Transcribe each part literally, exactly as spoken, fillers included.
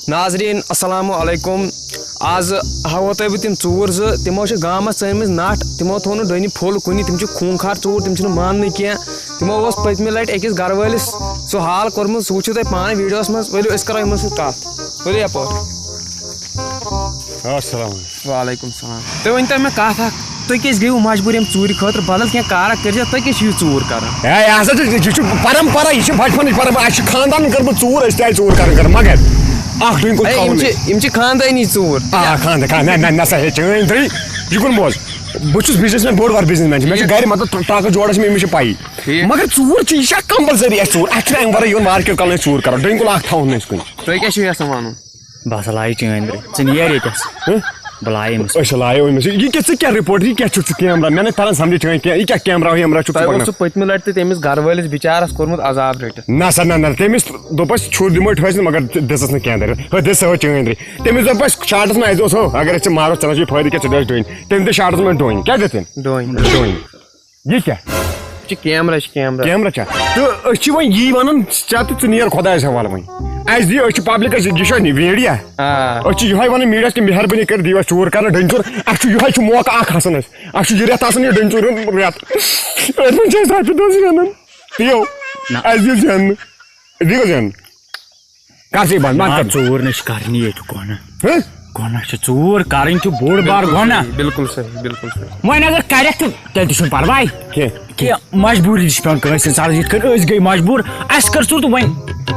ناظریٖن، السلام علیکم۔ آز ہاوو تۄہہِ بہٕ تِم ژوٗر زٕ، تِمو چھِ گامس ژٲنمٕژ نٹھ، تِمو تھوٚو نہٕ ڈٔنہِ پھوٚل کُنہِ، تِم چھِ خوٗنخار ژوٗر، تِم چھِنہٕ ماننٕے کینٛہہ۔ تِمو اوس پٔتمہِ لٹہِ أکِس گرٕ وٲلِس سُہ حال کوٚرمُت، سُہ وٕچھِو تُہۍ پانے ویڈیوس منٛز۔ ؤلِو أسۍ کرو یِمن سۭتۍ کتھ، ؤلِو یپٲرۍ۔ السلام علیکم۔ وعلیکم السلام۔ تُہۍ ؤنۍتو مےٚ کتھ اکھ، تُہۍ کیٛازِ گٔیوٕ مجبوٗر ییٚمہِ ژوٗرِ خٲطرٕ؟ بدل کینٛہہ کارا کٔرۍزیو، تُہۍ کیٛازِ چھِو یہِ ژوٗر کران؟ ہے، یہِ ہسا چھِ، یہِ چھِ پرمپرا، یہِ چھِ بچپنٕچ پرمپرا۔ اَسہِ چھِ خاندانن کٔرمٕژ ژوٗر، أسۍ تہِ آیہِ ژوٗر کران کران، مگر اکھ ڈوٗنۍ کُل ہے، تھاوُن یِم چھِ، أسۍ۔ یِم چھِ خاندٲنی ژوٗر۔ آ، خاندان، خاندان، نہ، نہ، نہ سا، ہے، چٲنۍ درٕے، یہِ کُن بوز۔ بہٕ چھُس بزنس مین، بوٚڑ بار بزنس مین چھُ، مےٚ چھِ گرِ مطلب ٹرٛ-، ٹرٛکہٕ جوڑس چھِ مےٚ، أمِس چھِ پَیی۔ ٹھیٖک۔ مگر ژوٗر چھِ، یہِ چھا کمپلسری اَسہِ ژوٗر؟ اَسہِ چھُنہٕ اَمہِ ورٲے یِوان مارکیٹ کَرُن، أسۍ ژوٗر کَرو، ڈوٗنۍ کُل اکھ تھاوُن نہٕ أسۍ کُنہِ۔ تُہۍ کیٛاہ چھِو یژھان وَنُن؟ بہٕ ہسا لایے چٲنۍ درٕے۔ ژٕ نیر ییٚتٮ۪س۔ ہہ؟ بہٕ لایے أمِس۔ أسۍ لایو أمِس۔ یہِ کیٛاہ، ژٕ کیٛاہ رِپورٹ، یہِ کیٛاہ چھُکھ ژٕ کیمرہ؟ مےٚ نہٕ تران سمجھ چٲنۍ کینٛہہ، یہِ کیٛاہ کیمرہ ویمرہ چھُکھ ژٕ تۄہہِ پَکناوان؟ اوسوٕ پٔتمہِ لٹہِ تہِ تٔمِس گرٕ وٲلِس بِچارس کوٚرمُت عذاب رٔٹِتھ۔ نہ سا، نہ، نہ، تٔمِس دوٚپ اَسہِ، چھُر دِمو أسۍ ٹھوسہِ، مگر دِژٕس نہٕ کینٛہہ درِ۔ ہُہ دِژ سا ہُہ چٲنۍ درِ۔ تٔمِس دوٚپ اَسہِ شاٹس منٛز، اَسہِ دوٚپُس، ہو، اگر أسۍ ژےٚ مارو، ژےٚ نہ چھُے فٲیدٕ کینٛہہ، ژٕ دِ اَسہِ ڈوٗنۍ۔ تٔمۍ دِژ شاٹس منٛز ڈوٗنۍ۔ کیٛاہ دِژ تٔمۍ؟ ڈوٗنۍ۔ ڈوٗنۍ۔ یہِ کیٛاہ؟ یہِ چھُ کیمرہ، یہِ چھُ کیمرہ۔ کیمرہ چھا؟ تہٕ أسۍ چھِ وۄنۍ یی وَنان، ژےٚ تہٕ ژٕ نیر خۄدایَس حوالہٕ وۄنۍ۔ اَسہِ دِ، أسۍ چھِ پبلِکَس، یہِ چھا میٖڈیا؟ آ۔ أسۍ چھِ یِہوٚے وَنان میٖڈیاہَس کہِ مہربٲنی کٔرِتھ دِیِو اَسہِ ژوٗر کَرنہٕ ڈٔنۍ ژوٗر۔ اَسہِ چھُ یِہوٚے چھُ موقعہٕ اَکھ آسان اَسہِ۔ اَسہِ چھُ یہِ رٮ۪تھ آسان یہِ ڈٔنۍ ژوٗرِ ہُنٛد رٮ۪تھ۔ أتھۍ منٛز چھِ اَسہِ رۄپیہِ دَہ زینان۔ دِیِو۔ نہ۔ اَسہِ دِیِو زیننہٕ۔ دِیِو زیننہٕ۔ کر ژٕ یہِ بنٛد، بنٛد نہ، کر۔ ژوٗر نہ چھِ کرنی ییٚتہِ کۄنہٕ۔ ہہ؟ گۄناہ چھِ، ژوٗر کرٕنۍ چھِ بوٚڑ بار گۄناہ۔ بِلکُل صحیح، بِلکُل صحیح۔ وۄنۍ اگر کرٮ۪کھ تہٕ تیٚلہِ تہِ چھُنہٕ پرواے۔ کینٛہہ۔ کینٛہہ مجبوٗری تہِ چھِ پٮ۪وان کٲنٛسہِ اِنسانَس، یِتھ کٔنۍ أسۍ گٔے مجبوٗر، اَسہِ کٔر ژوٗر تہٕ وۄنۍ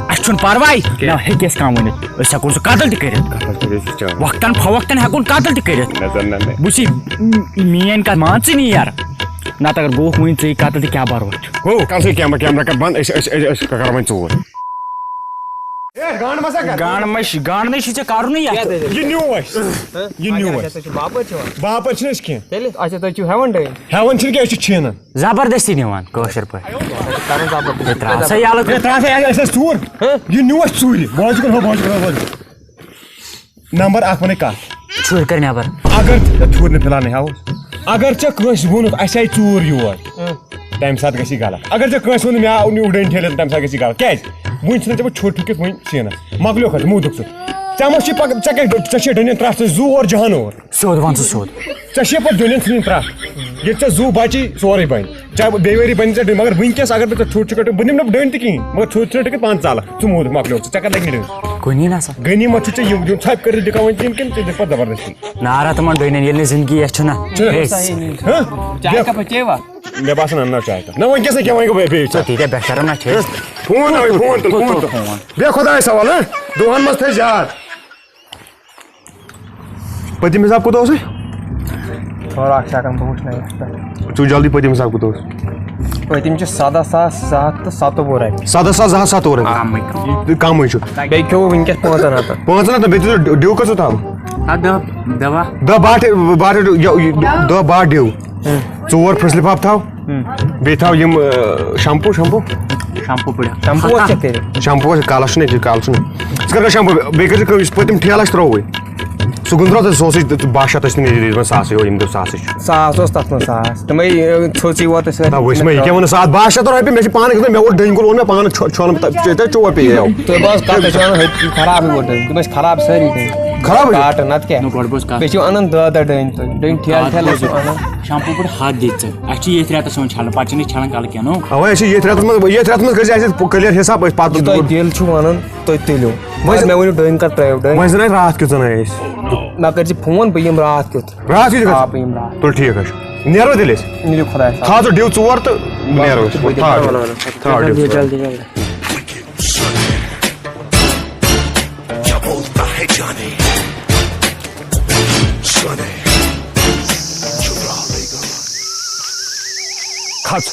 اَسہِ چھُنہٕ پرواے۔ کینٛہہ۔ نہ ہیٚکہِ اَسہِ کانٛہہ ؤنِتھ، أسۍ ہٮ۪کون سُہ قتل تہِ کٔرِتھ۔ قتل کٔرِتھ چھِ چاوان۔ وقتاً فوقتاً ہٮ۪کون قتل تہِ کٔرِتھ۔ نظر نہ، نہ۔ بہٕ چھُس یہِ، میٛٲنۍ کَتھ مان ژٕ نیر۔ نَتہٕ اگر گوٚوُکھ وٕنہِ ژٕے قتل تہٕ کیٛاہ بروسہٕ چھُ؟ ہو، کر سا یہِ کیمرہ، کیمرہ کر بنٛد، أسۍ، أسۍ، أسۍ، أسۍ کَرو وۄنۍ ژوٗر۔ اے، گانڈ ما سا کر۔ گانڈ ما چھِ، گانڈ نَے چھُے ژےٚ کَرُنٕے یَتھ۔ کیٛاہ دٔلیٖل؟ یہِ نیوٗ اَسہِ۔ ہہ؟ یہِ نیوٗ اچھا، اَسہِ۔ تُہۍ چھِو باپٲرۍ چھِوان؟ باپٲرۍ چھِنہٕ أسۍ کینٛہہ۔ تیٚلہِ؟ اچھا، تُہۍ چھِو ہٮ۪وان ڈٔنۍ؟ ہٮ۪وان چھِنہٕ کینٛہہ، أسۍ چھِ چھینان کٲشِر پٲٹھۍ۔ تُہۍ ترٛاو سا یَلہٕ۔ ہے، ترٛاو سا یَلہٕ، أسۍ ٲسۍ ژوٗر۔ ہہ؟ یہِ نیوٗ اَسہِ ژوٗرِ۔ بہٕ حظ چھُس کران، ہو، بہٕ حظ چھُس کران، ہو، بہٕ حظ چھُس کران۔ نمبر اکھ ونے کتھ۔ چھُرۍ کر نٮ۪بر۔ اگر ژٕ، ژوٗرِ نہٕ فی الحال نہٕ ہاوُس۔ اگر ژےٚ کٲنٛسہِ ووٚنُتھ، اسہِ آیہِ ژوٗر یور، اۭں۔ تمہِ ساتہٕ گژھی غلط۔ اگر ژےٚ کٲنٛسہِ ووٚنُتھ، مےٚ آو نیوٗ ڈٔنۍ ٹھیلہٕ، تمہِ ساتہٕ گژھی غلط۔ کیٛازِ؟ وُنہِ چھُنہٕ ژےٚ بہٕ چھُر ٹھُکِتھ وُنہِ سیٖنس۔ مۄکلیو کتھ، موٗدُک ژٕ۔ ژےٚ ما چھُے پگاہ، ژےٚ کیٛاہ، ژےٚ چھے ڈٔنٮ۪ن ترٛٹھ، ژٕ زُو اور جہان اور۔ سیوٚد وَن ژٕ سیوٚد۔ ژےٚ چھے پتہٕ ڈٔنٮ۪ن ژھٕنٕنۍ ترٛٹھ۔ ییٚلہِ ژےٚ زُو بچی، سورُے بنہِ۔ چاہے بیٚیہِ ؤری بنہِ ژےٚ ڈٔنۍ، مگر وٕنکیٚس اگر بہٕ ژےٚ ژھوٚٹ چھُ کَڑُن، بہٕ نِمہٕ نہٕ ڈٔنۍ تہِ کِہیٖنۍ، مگر ژھوٚٹ ژھوٚٹ کٔرِتھ پانہٕ ژالَکھ، ژٕ موٗدُکھ، مۄکلیو ژٕ، ژےٚ کَتہِ لَگہِ نہٕ ڈٔنۍ؟ کُنی نہ سا۔ غنیٖمت چھُ ژےٚ یہِ، یہِ ژھۄپہِ کٔرِتھ دِکاوٕنۍ کِنہٕ، کِنہٕ ژٕ دِکھ پَتہٕ زبردستی؟ نارا تِمَن ڈٔنٮ۪ن، ییٚلہِ نہٕ زِندگی یَتھ چھُنہ۔ چھُنہ؟ ہے۔ ہہ؟ چاے کَپا چیٚیوا؟ مےٚ باسان اَنناو چاے کَپ۔ نہ، وٕنکیٚس نہٕ کینٛہہ، وۄنۍ گوٚو بیٚیہِ، بیٚیہِ ژےٚ۔ ژٕ تہِ کیٛاہ بے شرم نہ چھے۔ فون آوٕے، فون تُل، فون تُل۔ بیٚہہ خۄدایَس حوالہٕ، ہہ؟ دُعاہَن منٛز تھٲے زیاد۔ پٔتِم حساب کوٗتاہ اوسُے؟ تھوڑا اکھ سیکنڈ، بہٕ وٕچھناوٕ یَتھ پٮ۪ٹھ۔ ژٕ وٕچھ جلدی پٔتِم حساب کوٗتاہ اوس۔ پٔتِم چھِ سَداہ ساس زٕ ہَتھ تہٕ سَتووُہ رۄپیہِ۔ سَداہ ساس زٕ ہَتھ سَتووُہ رۄپیہِ۔ کَمٕے۔ یہِ کَمٕے چھُ۔ بیٚیہِ کھیوٚو وٕنکیٚس پانٛژَن ہَتَن۔ پانٛژَن ہَتَن، بیٚیہِ دیُت ڈِو کٔژ تھاو؟ ہَتھ دَہ، دَہ۔ دَہ باہ ٹھے-، باہ ٹھے-، یہِ، یہِ، دَہ باہ ڈِو۔ ژور پھٕس لِفاف تھاو۔ بیٚیہِ تھاو یِم، آ، شمپوٗ، شمپوٗ۔ شمپوٗ پُڑِ۔ شمپوٗ اوس ژےٚ کٔرِتھ؟ شمپوٗ اوس، کالَس چھُنہٕ ییٚتہِ، کالَس چھُنہٕ۔ ژٕ کَر کَر شمپوٗ، بیٚیہِ کٔرۍ زِ کٲم، یُس پٔتِم ٹھیلہٕ اَسہِ ترٛووُے، سُہ گُنٛدرو تہٕ سُہ اوسُے تہٕ باہ شیٚتھ ٲسۍ تِم ییٚتہِ دِتمٕتۍ ساسٕے، ہو، یِم دیُت ساسٕے چھُ۔ ساس اوس تَتھ منٛز ساس۔ تِمَے، آ، ژھوٚژٕے ووت اَسہِ۔ نہ، وٕچھ مےٚ، یہِ کیٛاہ ووٚنُس، اَتھ باہ شیٚتھ رۄپیہِ، مےٚ چھِ پانہٕ کھیوٚمُت، مےٚ ووٚن ڈٔنۍ کُل، ووٚن مےٚ پانہٕ چھۄ-، چھۄلُن، تَتہِ چھُ، تَتہِ چھُ چوب پیٚیہِ یو۔ تُہۍ بوز کَتھ، تُہۍ چھِو وَنان، ہُتہِ خرابٕے ووت ڈٔنۍ، تِم ٲسۍ خراب سٲری ڈٔنۍ۔ خرابٕے؟ کاٹہٕ، نَتہٕ کیٛاہ؟ نہ، گۄڈٕ بوز کَتھ۔ بیٚیہِ چھِو اَنان دَہ دَہ ڈٔنۍ تُہۍ، ڈٔنۍ ٹھیلہٕ ٹھیلہٕ ٲسِو اَنان۔ شمپوٗ پٮ۪ٹھ ہَتھ دِتھ ژٕ۔ اَسہِ چھِ ییٚتھۍ رٮ۪تَس یِوان چھَلنہٕ، پَتہٕ چھِنہٕ أسۍ چھَلان کَلہٕ کینٛہہ، نو۔ اَوَے، اَسہِ چھِ ییٚتھۍ رٮ۪تَس منٛز، ییٚتھۍ رٮ۪تَس منٛز کٔرۍ زِ اَسہِ clear حِساب، أسۍ پَتہٕ یہِ تۄہہِ دِل چھُو وَنان، تُہۍ تُلِو۔ وۄنۍ وۄنۍ مےٚ ؤنِو، ڈٔنۍ کَر ترٛٲیِو ڈٔنۍ؟ وۄنۍ زَن اَسہِ راتھ کیُتھ زَن اَسہِ۔ مےٚ کٔرۍ زِ فون، بہٕ یِمہٕ راتھ کیُتھ۔ راتھ کیُتھ آ، گژھِ؟ بہٕ یِمہٕ راتھ۔ تُل ٹھیٖک حظ چھُ۔ نیرو تیٚلہِ أسۍ۔ نیٖرِو خۄدایَس حوالہٕ۔ تھاو ژٕ ڈِو ژور تہٕ نیرو أسۍ۔ بہٕ دِمہٕ تھاو ڈِو۔ وَلہٕ، وَلہٕ۔ تھاو ڈِو جلدی، ژور۔ جلدی، جلدی۔ کھژ۔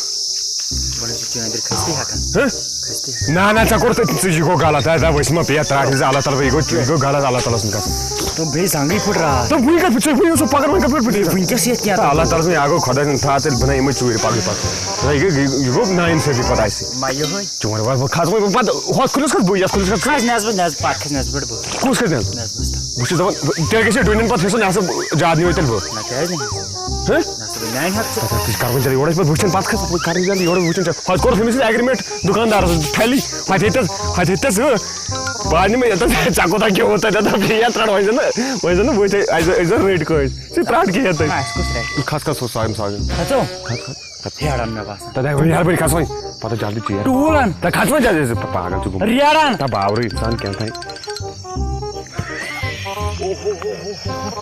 وَنان چھِ چٲنٛدِ کھٔستی ہٮ۪کان۔ ہہ؟ کھٔستی ہٮ۪کان۔ نہ، نہ، ژےٚ کوٚر تہٕ ژٕ، یہِ گوٚو غلط۔ ہے، دَپ أسۍ ما پیٚیہِ اَتھ ترٛاٹھِ زِ اللہ تعالیٰ، یہِ گوٚو، یہِ گوٚو غلط اللہ تعالیٰ سُنٛد قسم۔ تہٕ بیٚیہِ زنٛگٕے پھٕٹ راتھ۔ تہٕ وٕنۍ کَتہِ پھٕٹ ژےٚ؟ وٕنۍ اوسُکھ پَکان، وٕنۍ کَتہِ پھٕٹ پھٕٹے؟ وٕنکٮ۪س یَتھ کیٛاہ؟ اللہ تعالیٰ سُنٛد، یہِ گوٚو خۄداے سُنٛد تھاو تیٚلہِ بَنٲے یِمَے ژوٗرِ پَگہٕے پَتہٕ۔ یہِ گٔے، یہِ گوٚو نااِنصٲفی پَتہٕ اَسہِ۔ ما یِہوٚے۔ چون وَلہٕ بہٕ کھَسہٕ وۄنۍ پَتہٕ ہُتھ کُلِس کھَسہٕ بہٕ، یَتھ کُلِس کھَسہٕ۔ کھَس نٮ۪صبہٕ، نٮ۪صبہٕ، پَتہٕ کھَس نٮ۪صبہٕ پٮ۪ٹھ بہٕ۔ کُس کھَسہِ نٮ۪صبہٕ؟ نٮ۪صبَس تام۔ بہٕ چھُس دَپان، بہٕ، تیٚلہِ گژھِ ڈوٗنٮ۪ن پَتہٕ حِصہٕ، نٮ۪صٕب زیادٕ نِیِو تیٚلہِ بہٕ۔ نہ، کیٛازِ نہٕ؟ ہہ؟ نٮ۪صٕب میٛانہِ حقہٕ چھُ۔ تَتھ حظ چھِ کَرُن تیٚلہِ یورٕ أسۍ پَتہٕ وٕچھان، پَتہٕ کھَسہٕ، پَتہٕ کَرٕنۍ تیٚلہِ یورٕ وٕچھان چھِ۔ ہۄتہِ کوٚر تٔمِس سۭتۍ agreement دُکاندارَس سۭتۍ، ٹھَلی، ہۄتہِ ہیٚتہِ تَس، ہۄتہِ ہیٚتہِ تَس، ہہ۔ بہٕ نِمہٕ ییٚتٮ۪تھ، ژےٚ کوٗتاہ کھیوٚوُتھ تَتٮ۪تھ؟ یَتھ رَٹھ وۄنۍ زَن، وۄنۍ زَن وٕچھ، اَسہِ زَن، اَسہِ زَن رٔٹۍ کٲنٛسہِ۔ ژٕ ترٛٹھ کِہیٖنۍ تَتہِ۔ نہ، اَسہِ کُس رَٹہِ؟ کھَس، کھَس، ہُہ سایم سایم۔ کھَژو؟ کھَس، کھَس۔ پھیران مےٚ باسان۔ تَتہِ آے وۄنۍ یَپٲرۍ کھَس وۄنۍ۔ پَتہٕ جلدی ژیر۔ ٹوٗل اَن۔ تہٕ کھَس وۄنۍ جلدی، ژٕ پاگل چھُکھ گوٚمُت۔ ریڑ اَن۔ تہٕ باورٕے اِنسان کیٛاہ تھایہِ۔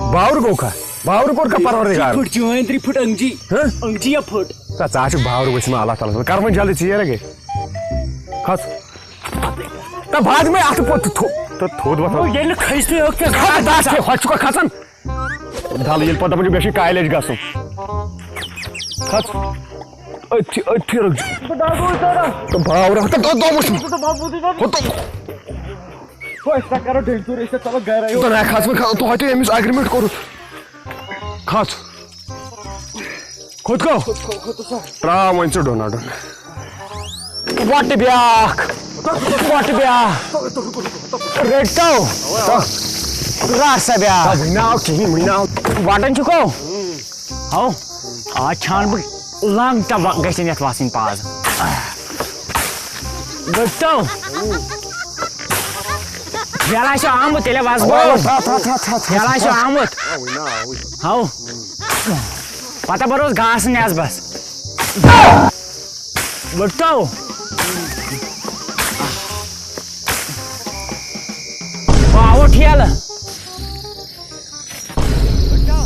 باورٕ گوٚو کھا؟ باورٕ کوٚر کھا پَروَردِگار؟ پھٕٹ چٲنۍ ترٛےٚ پھٕٹ أنٛگجی۔ ہہ؟ أنٛگجی یا پھٕٹ۔ تہٕ ژٕ ہا چھُکھ باورٕ ؤسۍ مےٚ اللہ تعالیٰ ہَس منٛز۔ کَر وۄنۍ جلدی ژیر گٔے۔ کھَس۔ تہٕ بہٕ حظ دِمَے اَتھٕ پوٚت تہٕ تھوٚد، تہٕ تھوٚد وۄتھ۔ ییٚلہِ نہٕ کھٔسۍ تُہۍ أکۍ کھَس، دَس کھے، ہۄتہِ چھُکھا کھَسان؟ ڈَلہٕ ییٚلہِ پَتہٕ دَپان چھُ، مےٚ چھُ کالج گژھُن۔ کھَس۔ أتھۍ، أتھۍ رُک۔ تہٕ باورٕ ہَتہٕ دۄ-، دوٚمُت چھُ۔ ہُہ تہٕ۔ أسۍ کَرو ڈٔنۍ ژوٗر، أسۍ ژَلو گَرَے۔ تہٕ نہ، کھَس وۄنۍ، کھَس، تۄہہِ تہِ أمِس agreement کوٚرُتھ۔ کھَس۔ کھوٚت کو؟ ترٛاو وۄنۍ ژٕ ڈوٚنا ڈوٚن۔ وۄٹہٕ بیٛاکھ۔ وۄٹہٕ بیٛاکھ۔ رٔٹۍ تو۔ رَٹ سا بیٛاکھ۔ وٕنہِ آو کِہیٖنۍ، وٕنہِ آو۔ وَٹان چھُکو؟ ہاو۔ آز چھان بہٕ لنٛگ تہٕ وَ-، گژھن یَتھ وَسٕنۍ پاز۔ رٔٹۍ تو۔ یَلہٕ آسیو آمُت، تیٚلہِ وَسہٕ بہٕ۔ تھا، تھا، تھا، تھا، تھا۔ یَلہٕ آسیو آمُت۔ آوٕے نا، آوٕے۔ ہاو۔ پتہ بروس گاسہٕ نٮ۪س بس۔ وٕٹھو۔ باوُٹ یَلہٕ۔ وٕٹھو۔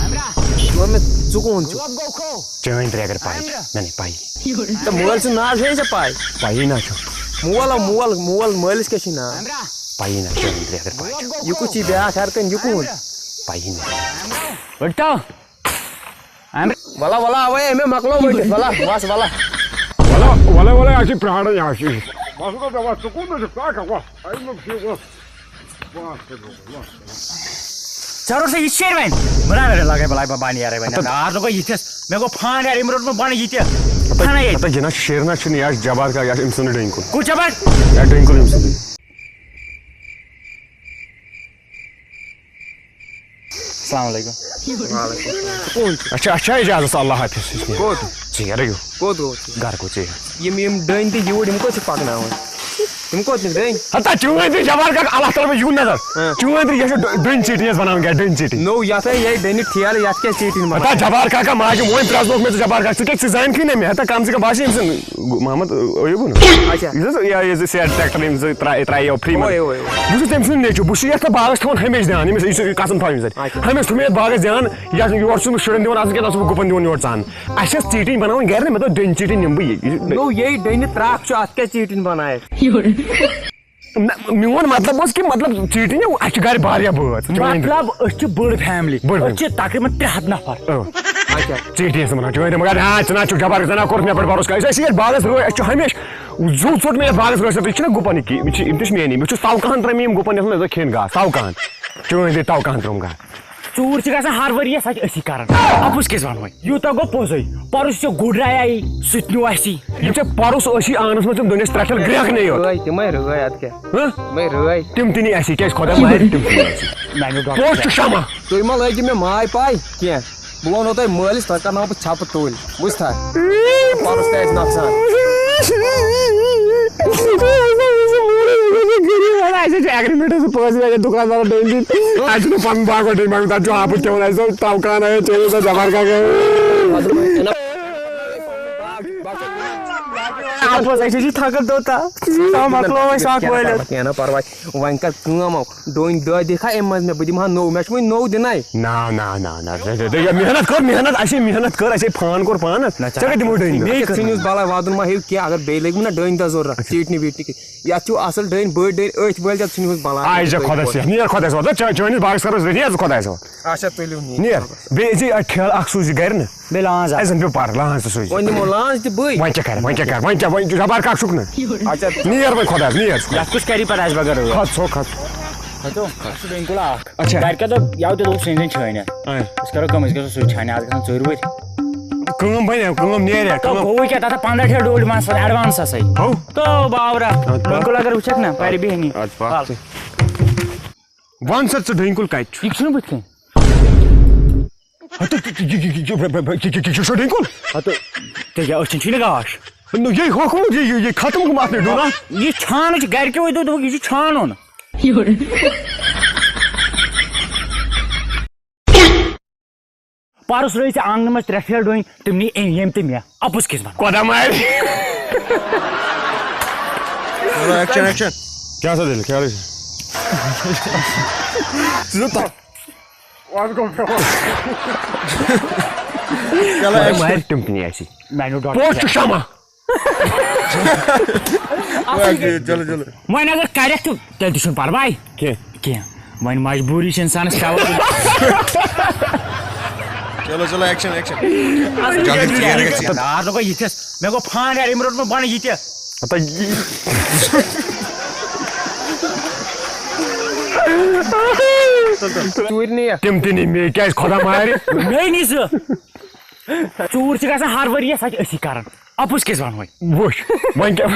اَمرا۔ ووٚن مےٚ، ژٕ کون چھُکھ؟ گوٚو کھو۔ چٲنۍ ترٛےٚ اگر پاے۔ اَمرا۔ مےٚ نَے پاے۔ تہٕ مٲلۍ سُنٛد ناو چھےٚ ژےٚ پاے؟ پَیی نہ چھُ۔ مول ہا مول، مول مٲلِس کیٛاہ چھُے ناو؟ اَمرا۔ پَیی نہ، چٲنۍ ترٛےٚ اگر پاے چھُ۔ یہِ کُس چھُے بیٛاکھ ہر کٲنٛسہِ، یہِ کُہُنٛد؟ پَیی نہ۔ وٕٹھو۔ ولا، ولا، اوے، اَمے مۄکلو ؤٹِتھ، ولا، وَس، ولا۔ ولا، ولا، ولا، اَسہِ چھِ پرٛاران، یہِ چھِ۔ بس گوٚو، بس، ژٕ کوٗتاہ چھُکھ؟ ژٕ ہا کھا، وَس۔ اَمہِ مۄکھ چھِ، وَس۔ وَس، وَس، وَس۔ ژےٚ روٚٹ سا یہِ شیرِ وۄنۍ؟ بہٕ نہ لگے، بہٕ لگے، بہٕ بانہٕ یارے وۄنۍ۔ تہٕ نار لوٚگُے یِتھِس۔ مےٚ گوٚو فان یارٕ، أمۍ روٚٹ مےٚ بانہٕ یہِ تہِ۔ پَتہٕ، فانَے ییٚتہِ۔ پَتہٕ یہِ نہ چھُ شیرِ نہ چھُنہٕ، یہِ آسہِ جبار کا، یہِ آسہِ أمۍ سُنٛدُے ڈٔنۍ کُل۔ کُس جبار؟ یا ڈٔنۍ کُل أمۍ سُنٛدُے۔ السلام علیکم۔ وعلیکم السلام۔ ژٕ کون چھُکھ؟ اچھا، اچھا، اجازت، اللہ حافظ۔ کوٚت؟ ژیر گوٚو۔ کوٚت گوٚو ژیر؟ گرٕ گوٚو ژیر۔ یِم، یِم ڈٔنۍ تہٕ یوٗرۍ، یِم کوٚت چھِ پکناوان؟ یِم کوٚت چھِ ڈٔنۍ؟ ہتا چٲنۍ تہِ جبار کاکا، اللہ تعالیٰ یہِ نظر۔ ہاں۔ چٲنۍ تہِ یہِ چھِ ڈٔ-، ڈٔنۍ ژیٹنۍ یَتھ وَنان کیٛاہ، ڈٔنۍ ژیٹنۍ۔ نو، یَتھ ہے یہِ ڈٔنہِ ٹھیلہٕ، یَتھ کیٛاہ ژیٹنۍ وَنان؟ ہتا جبار کاکا، ماجہِ مٲنۍ پرٛزنووُکھ مےٚ ژٕ جبار کاکا، ژٕ کیٛاہ، ژٕ زانکھٕے نہ مےٚ؟ ہتا کم سے کم باسہِ أمۍ سُنٛد محمد ایوبُن۔ اچھا۔ یُس حظ یہِ، یہِ زِ سیٹ ٹریکٹر أمۍ زٕ ترٛا-، ترٛایو فری منٛز۔ اوے، اوے، اوے۔ بہٕ چھُس تٔمۍ سُنٛد نیٚچوٗ، بہٕ چھُس یَتھ تہٕ باغس تھاوان ہمیشہِ دیان، أمِس، یہِ چھُ قسم تھاوان أمِس زَن۔ اچھا۔ ہمیشہِ تھوٚو مےٚ یَتھ باغس دیان، یَتھ یورٕ چھُس نہٕ بہٕ شُرٮ۪ن دِوان اَژُن کینٛہہ، نہ چھُس بہٕ گُپن دِوان یورٕ ژَن۔ اَسہِ ٲس ژیٖٹِنۍ بَناوٕنۍ گرِ نہ، مےٚ دوٚپ ڈٔنۍ ژیٖٹِنۍ نِمہٕ بہٕ یہِ۔ یہِ نو، یے ڈٔنہِ ترٛکھ چھُ، اَتھ کیٛاہ ژیٖٹِنۍ بَنایَکھ؟ نہ، میون مطلب اوس کہِ مطلب ژیٖٹِنۍ نہ، اَسہِ چھِ گرِ واریاہ بٲژ۔ مطلب، أسۍ چھِ بٔڑ فیملی۔ بٔڑ أسۍ چھِ تقریٖباً ترٛےٚ ہَتھ نفر۔ اۭں۔ اچھا۔ ژیٖٹِنۍ ٲسۍ وَنان، چٲنۍ تہِ مگر، ہاں، ژٕ نہ چھُکھ جبار، ژٕ نہ کوٚرُتھ مےٚ پٮ۪ٹھ بھروسہٕ کانٛہہ۔ أسۍ ٲسۍ ییٚتہِ باغس رٲے، اَسہِ چھُ ہمیشہِ زُو ژوٚٹ مےٚ یَتھ باغس رٲے سۭتۍ، یہِ چھِنہ گُپن یہِ، یہِ چھِ، یِم تہِ چھِ میٛٲنی، بہٕ چھُس تَوکَہَن ترٛٲمٕتۍ یِم گُپن یَتھ منٛز کھٮ۪ن گاسہٕ، تَوکَہَن۔ چٲنۍ تہِ تَوکَہَن ترٛٲوٕم گاسہٕ۔ ژوٗر چھِ گژھان ہر ؤرۍ یَس، سۄ چھِ أسی کران۔ اَپُز کیٛازِ وَنہٕ وۄنۍ؟ یوٗتاہ گوٚو پوٚزُے۔ پَرُس ژےٚ گُر آیی، سُہ تہِ نیوٗ اَسی۔ یِم ژےٚ پَرُس ٲسی آنٛگنَس منٛز تِم دٔنۍ اَسہِ ترٛٹھٮ۪ن گرٛٮ۪کھ نے یوت۔ رٲے، تِمَے رٲے، اَدٕ کیٛاہ؟ ہہ؟ تِمَے رٲے۔ تِم تہِ نی اَسی، کیٛازِ خۄدا مارِ تِم تہِ نی اَسی۔ میٛانیو ڈاکٹر پوٚز چھُ شمع۔ تُہۍ ما لٲگِو مےٚ ماے پاے کینٛہہ؟ بہٕ وَنو تۄہہِ مٲلِس، تۄہہِ کرناوٕ بہٕ ژھپہٕ تُلۍ، بوٗزتھا؟ پَرُس تہِ آسہِ نۄقصان۔ اَسہِ چھِ agreement، سُہ پٲنٛژھ رۄپیہِ دُکاندارَس ڈٔنۍ دِنۍ۔ اَسہِ چھُنہٕ پَنُن باغ وَٹٕنۍ، مگر تَتھ چھُ ہاپُت کھٮ۪وان، اَسہِ دوٚپ تَوکَہَن آیو چٲنِس، ژےٚ جبار کاکا۔ اَتھ منٛز اَسہِ چھِ تھکان توٚتام۔ تام مۄکلو اَسہِ اَکھ وٲلِتھ۔ کینٛہہ نہ پَرواے، وۄنۍ کر کٲم اَکھ۔ ڈوٗنۍ دَہ دِکھا اَمہِ منٛز مےٚ؟ بہٕ دِمہٕ ہا نوٚو، مےٚ چھُ وۄنۍ نوٚو دِنَے۔ نہ، نہ، نہ، نہ، نہ، نہ، نہ، محنت کٔر، محنت، اَسے محنت کٔر، اَسے فان کوٚر پانَس۔ نہ، ژےٚ کَتہِ دِمو ڈٔنۍ دَہ؟ مےٚ کٔر ژھٕنِس بَلاے وَدُن ما ہیٚیِو کینٛہہ، اگر بیٚیہِ لٔگۍ مٕے نہ ڈٔنۍ دَہ ضوٚرَتھ، اچھا۔ ژیٖٹنہِ ویٖٹنہِ کِتھ؟ یَتھ چھُ اَصٕل ڈٔنۍ، بٔڑۍ ڈٔنۍ، أتھۍ وٲلۍ ژےٚ ژھٕنِس بَلاے۔ آے ژےٚ خۄدا سیٚتھ، نیر خۄدایَس حوالہٕ، ژےٚ چٲنِس باغَس کَرو أسۍ رٔدی، ژٕ خۄدایَس حوالہٕ۔ اچھا، تُلِو نیر۔ نیر، بیٚیہِ أژی اَتہِ ٹھیلہٕ اَکھ سوٗزِ گَرِ نہٕ۔ بیٚیہِ لانٛز اَکھ۔ اَسہِ زَن پیوٚو پَرٕ، لانٛز تہِ سوٗزِ۔ وۄنۍ دِمو لانٛز تہِ بٕے۔ وۄنۍ کیٛاہ کَرِ، وۄنۍ کیٛاہ کَرِ، وۄنۍ کیٛاہ، وۄنۍ جبار کاک چھُکھ نہٕ۔ اچھا۔ نیر وۄنۍ خۄدایَس، نیر۔ یَتھ کُس کَری پَتہٕ اَسہِ بغٲر رٲچھ؟ کھَس، ژھوٚک کھَس۔ ہَتو، اَسہِ چھُ ڈوٗنۍ کُل اَکھ۔ اچھا۔ گَرِ کیٛاہ دوٚپ، یَوٕ تہِ دوٚپ سُہ أنۍ زَن چھٲنۍ اَتھ۔ اَے۔ أسۍ کَرو کٲم، أسۍ گژھو سُے چھانہِ، آز گژھن ژُرۍ وُرۍ۔ کٲم بَنہِ، کٲم نیرِ، تو کٲم۔ گوٚوُے کیٛاہ، تَتھ ہا پنٛداہ ٹھیلہٕ ڈوٗنۍ منٛز پَتہٕ advance ہَسَے۔ ہو۔ تو باورہ، اَدٕ ڈوٗنۍ کُل اگر وٕچھَکھ نہ، پَرِ بیٚہنی۔ اَدٕ پَکھ ژٕ۔ وَن سا ژٕ ڈوٗنۍ کُل کَتہِ چھُ؟ یہِ چھُنہٕ بٕتھِ کَنۍ۔ ہتہٕ، یہِ، یہِ، یہِ، یہِ، یہِ، یہِ، یہِ، یہِ، یہِ چھُ ڈوٗنۍ کُل؟ ہتہٕ، ژےٚ کیٛاہ أچھَن چھُے نہٕ گاش؟ نو، یہِ ہوکھمُت، یہِ، یہِ، یہِ ختم گوٚمُت، اَتھ نہٕ ڈوٗنا۔ یہِ چھانہٕ چھِ گرِکیوٕے دوٚپ، دوٚپُکھ، یہِ چھُ چھانُن۔ پَرُس رٲوۍ ژےٚ آنٛگنہٕ منٛز ترٛےٚ پھیرٕ ڈوٗنۍ، تِم نی أمۍ، ییٚمۍ تہٕ مےٚ۔ اَپُز کِس وَنہٕ؟ خۄدا مارِ۔ چلو، action, action. کیٛاہ سا دٔلیٖل؟ کیٛاہ حالٕے چھِ؟ ژٕ چھُکھ تَتھ۔ وَنہٕ گوٚو مےٚ وَن۔ چلو، action. مارِ تِم تہِ نی اَسی۔ میٛانیو ڈاٹر پوش چھُ شمع۔ اَصٕل گٔے۔ چلو، چلو۔ وۄنۍ اگر کَرٮ۪کھ تہٕ تیٚلہِ تہِ چھُنہٕ پَرواے۔ کینٛہہ۔ کینٛہہ۔ وۄنۍ مجبوٗری چھِ اِنسانَس پٮ۪وان۔ چلو، چلو، action, action. اَصٕل جلدی گٔے۔ ژیر گژھِ۔ یار، ژٕ گوٚو یِتھِس۔ مےٚ گوٚو فان یار، أمۍ روٚٹ مےٚ بۄنہٕ یہِ تہِ۔ ہتا یہِ۔ ژوٗرِ نِیَکھ۔ تِم تہِ نی مےٚ، کیٛازِ خۄدا مارِ؟ مے نی زٕ۔ ژوٗر چھِ گژھان ہر ؤرۍ یَس، سۄ چھِ أسی کران۔ اَپُز کیٛازِ وَنہٕ وۄنۍ؟ وٕچھ، وۄنۍ کیٛاہ؟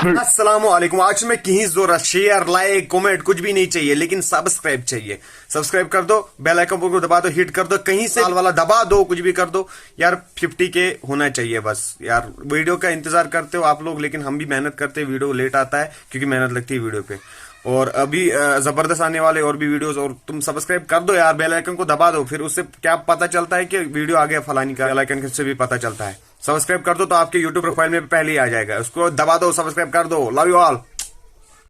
السلام علیکم، آج چھُنہٕ مےٚ کِہیٖنۍ ضوٚرَتھ، share, like, comment, कुछ भी नहीं चाहिए, लेकिन subscribe चाहिए। Subscribe कर दो, bell icon को दबा दो, hit कर दो, कहीं से वाला दबा दो, कुछ भी कर दो यार, फिफ्टी के होना चाहिए बस यार। वीडियो का इंतजार करते हो आप लोग, लेकिन हम भी मेहनत करते हैं, वीडियो लेट आता है क्योंकि मेहनत लगती है वीडियो पे। और अभी, अ, जबरदस्त आने वाले और भी वीडियोज़, और तुम subscribe कर दो यार, bell icon को दबा दो, फिर उससे क्या पता चलता है कि वीडियो आ गया फलानी का, bell icon से भी पता चलता है। Subscribe कर दो तो आपके YouTube प्रोफाइल में पहले ही आ जाएगा, उसको दबा दो, subscribe कर दो। Love you all.